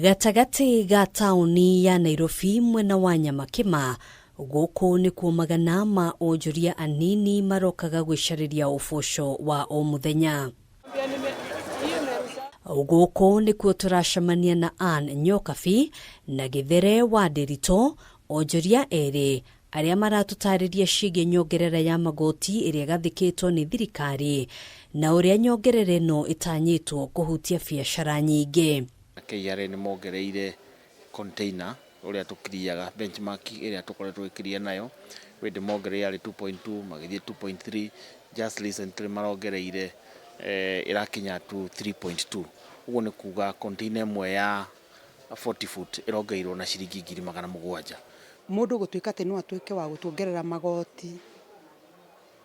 Gatagatĩ ga taũni ya Nairobi mwena wa Nyamakima, gũkũ nĩkuo magana ma onjoria anini marokaga gwĩcarĩria ũboco wa o mũthenya. Gũkũ nĩkuo tũracemania na Ann Nyokabi na Gĩthere wa Ndĩritũ, onjoria erĩ arĩa maratũtarĩria ciĩgiĩ nyongerera ya magoti ĩrĩa ĩgathĩkĩtwo nĩ thirikari na ũrĩa nyongerera ĩno ĩtanyĩtwo kũhutia biacara nyingĩ. KRA nĩ mongereire container ũrĩa tũkiriaga benchmark ĩrĩa tũkoretwo tũgĩkiria nayo. Hĩndĩ mongereire yarĩ 2.2 magĩthiĩ 2.3, just recently marongereire ĩrakinya to 3.2. Ũguo nĩ kuga container ĩmwe ya 40 foot ĩrongereirwo na ciringi 700,000. Mũndũ gũtuĩka atĩ no atuĩke wa gũtuongerera magoti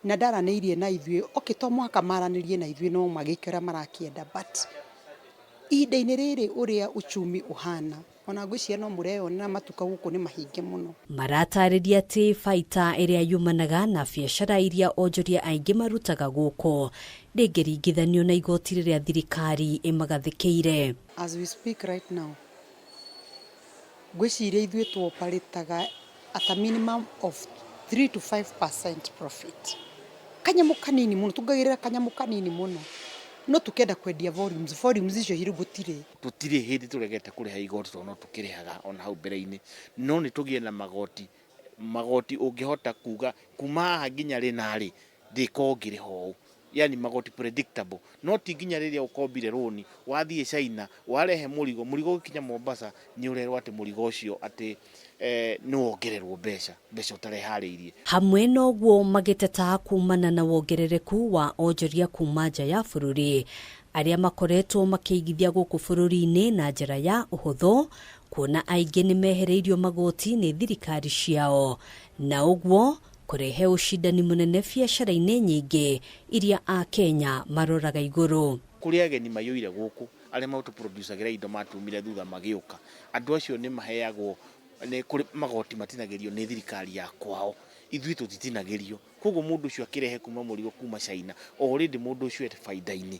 na ndaranĩirie na ithuĩ, okay, to mũhaka maranĩrie na ithuĩ, no magĩke ũrĩa marakĩenda, but ihinda-inĩ rĩrĩ ũrĩa uchumi ũhana, ona ngwĩciria no mũreyonera matuka gũkũ nĩ mahinge mũno. Maratarĩria atĩ baita ĩrĩa yumanaga na biacara iria onjoria aingĩ marutaga gũkũ ndĩngĩringithanio na igoti rĩrĩa thirikari ĩmagathĩkĩire. As we speak right now, ngwĩciria ithuĩ tuoparĩtaga at a minimum of 3 to 5% profit. Kanyamũ kanini mũno, tungagĩrĩra kanyamũ kanini mũno, no tũkenda kwendia volumes, volumes icio hirũ gũtirĩ. Tũtirĩ hĩndĩ tũregete kũrĩha igoti tondũ no tũkĩrĩhaga ona hau mbere-inĩ, no nĩ tũgĩe na magoti, magoti ũngĩhota kuga kuma haha nginya rĩ na rĩ ndĩkorwo ngĩrĩha ũũ, yani magoti predictable, no ti nginya rĩrĩa ũkombire rũni wathiĩ China warehe mũrigo, mũrigo ũgĩkinya Mombasa nĩ ũrerwo atĩ mũrigo ũcio atĩ nĩ wongererwo mbeca, mbeca ũtareharĩirie. Hamwe na ũguo magĩteta kumana na wongerereku wa onjoria kuma nja ya bũrũri arĩa makoretwo makĩigithia gũkũ bũrũri-inĩ na njĩra ya ũhũthũ, kuona aingĩ nĩ mehereirio magoti nĩ thirikari ciao na ũguo kũrehe ũcindani mũnene biacara-inĩ nyingĩ iria Akenya maroraga igũrũ. Kũrĩ ageni maiyũire gũkũ arĩa matũproducagĩra indo matumire thutha magĩũka, andũ acio nĩ maheagwo, nĩ kũrĩ magoti matinagĩrio nĩ thirikari ya kwao, ithuĩ tũtitinagĩrio. Koguo mũndũ ũcio akĩrehe kuma mũrigo kuma China, already mũndũ ũcio e baida-inĩ.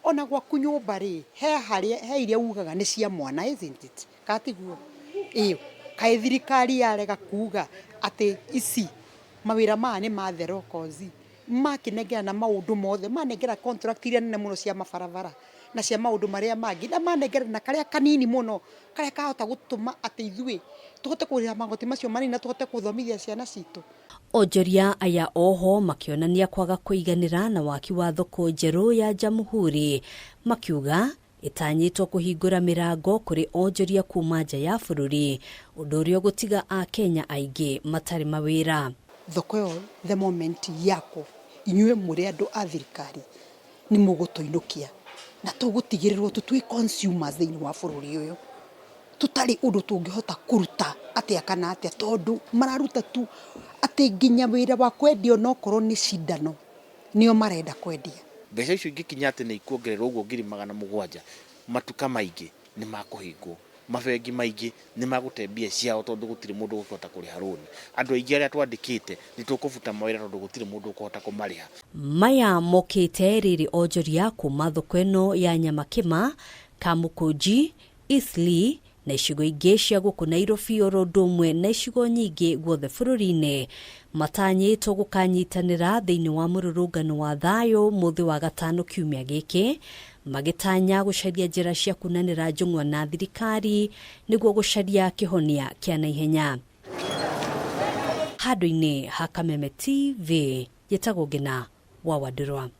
Ona gwaku nyũmba rĩ, he harĩa, he iria ugaga nĩ cia mwana, isn't it? Kana tiguo? Ĩĩ, kaĩ thirikari yarega kuga atĩ ici mawĩra maya nĩ ma the locals, makĩnengera na maũndũ mothe, manengera contract iria nene mũno cia mabarabara na cia maũndũ marĩa mangĩ, na manengera na karĩa kanini mũno, karĩa kahota gũtũma atĩ ithuĩ tũhote kũrĩha magoti macio manini na tũhote gũthomithia ciana citũ. Onjoria aya oho makĩonania kwaga kũiganĩra na waki wa thoko njerũ ya Jamhuri, makiuga ĩtanyĩtwo kũhingũra mĩrango kũrĩ onjoria kuma nja ya bũrũri, ũndũ ũrĩa ũgũtiga Akenya aingĩ matarĩ mawĩra. Thoko ĩyo the moment yakwo, inyuĩ mũrĩ andũ a thirikari nĩ mũgũtũinũkia na tũgũtigĩrĩrwo tũtwĩ consumers thĩinĩ wa bũrũri ũyũ, tũtarĩ ũndũ tũngĩhota kũruta atĩa kana atĩa, tondũ mararuta tu atĩ nginya wĩra wa kwendia onokorwo nĩ cindano nĩo marenda kwendia. Mbeca icio ingĩkinya atĩ nĩ ikuongererwo ũguo 700,000, matuka maingĩ nĩ makũhingwo, mabengi maingĩ nĩ magũte mbia ciao tondũ gũtirĩ mũndũ ũkũhota kũrĩha rũni. Andũ aingĩ arĩa twandĩkĩte nĩ tũkũbuta mawĩra tondũ gũtirĩ mũndũ ũkũhota kũmarĩha. Maya mokĩte rĩrĩ onjoria kuma thoko ĩno ya Nyamakĩma, Kamũkũnji, Eastleigh na icigo ingĩ cia gũkũ Nairobi oro ũndũ ũmwe na icigo nyingĩ guothe bũrũri-inĩ matanyĩtwo gũkanyitanĩra thĩinĩ wa mũrũrũngano wa thayũ mũthĩ wa gatano kiumia gĩkĩ, magĩtanya gũcaria njĩra cia kunanĩra njũng'wa na thirikari nĩguo gũcaria kĩhonia kĩa naihenya. Handũ-inĩ ha Kameme TV, njĩtagwo Ngĩna wa Wandirwa.